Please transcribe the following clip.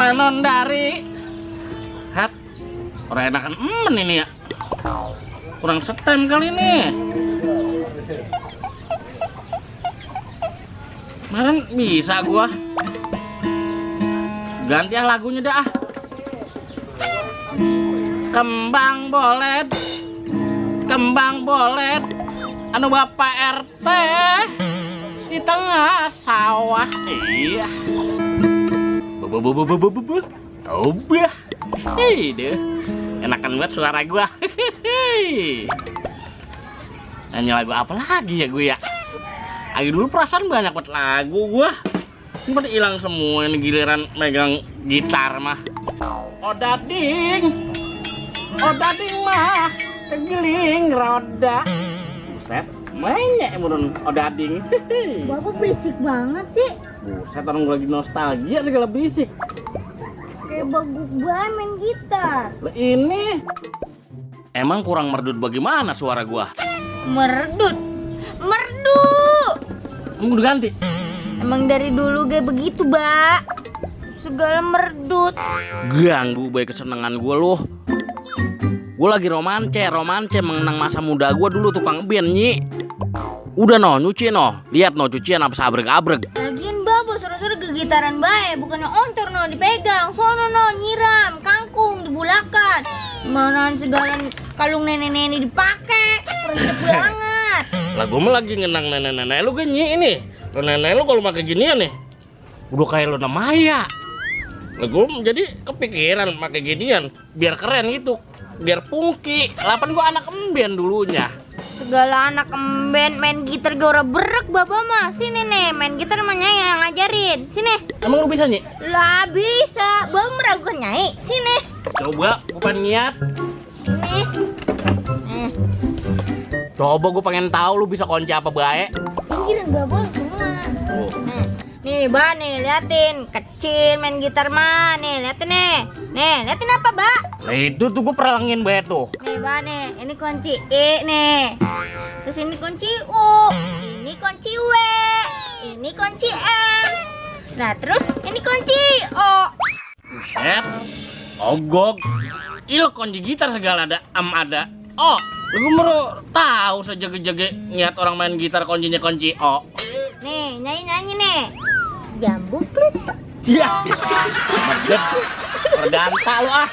Panondari, hat, orang enakan ini ya, kurang setem kali ini. Kemarin bisa gua ganti lagunya dah. Kembang bolet, anu Bapak RT di tengah sawah. Iya. Obah. Hei deh. Enakan banget suara gua. Nyanyi lagu apa lagi ya gue ya? Lagi dulu perasaan banyak banget lagu gua. Ini pada hilang semua ini giliran megang gitar mah. Odading mah kegiling roda. Buset, mainnya menurun odading. Bapak berisik banget sih. Buset, orang lagi nostalgia segala berisik. Kayak bagus banget main gitar. Lah ini emang kurang merdut bagaimana suara gua? Merdu. Emang udah ganti? Emang dari dulu kayak begitu, Mbak. Segala merdut. Ganggu baik kesenangan gua loh. Gua lagi romance mengenang masa muda gua dulu tukang band, Nyi. Udah nyuci lihat cucian apa abreg-abreg. Lagian Bapak suruh-suruh kegitaran bae, bukannya ontor dipegang. Sono nyiram, kangkung dibulakan. Mana segala kalung nenek-nenek dipakai. Perintah banget. Lah gua mah lagi ngenang nenek-nenek lu Nyi ini. Nenek lu kalau pakai ginian nih udah kayak Luna Maya. Lah gua jadi kepikiran pakai ginian biar keren gitu. Biar pungki. Lapan gua anak emben dulunya. Segala anak emben main gitar gora berek Bapak mah. Sini nih, main gitar mah Nyai yang ngajarin. Sini. Emang lu bisa, Nyi? Lah bisa. Bapak meragukan Nyai. Sini. Coba, gua pengen niat. Sini. Coba gua pengen tahu lu bisa kunci apa bae. Pinggiran Bapak semua. Nih, Ba, nih liatin. Kecil main gitar mah. Nih, liatin nih. Nih, liatin apa, Ba? Nah itu tuh gua perangin bae tuh. Nih, Ba, nih. Ini kunci I nih. Terus ini kunci U. Ini kunci W. Ini kunci M. Nah, terus ini kunci O. Buset. Ogog. Il kunci gitar segala ada. Ada. Oh, lu baru tahu sejage-jage niat orang main gitar kuncinya kunci O. Nih, nyanyi nih. Jambu klit. Iya. Medet. Perdanta lu ah.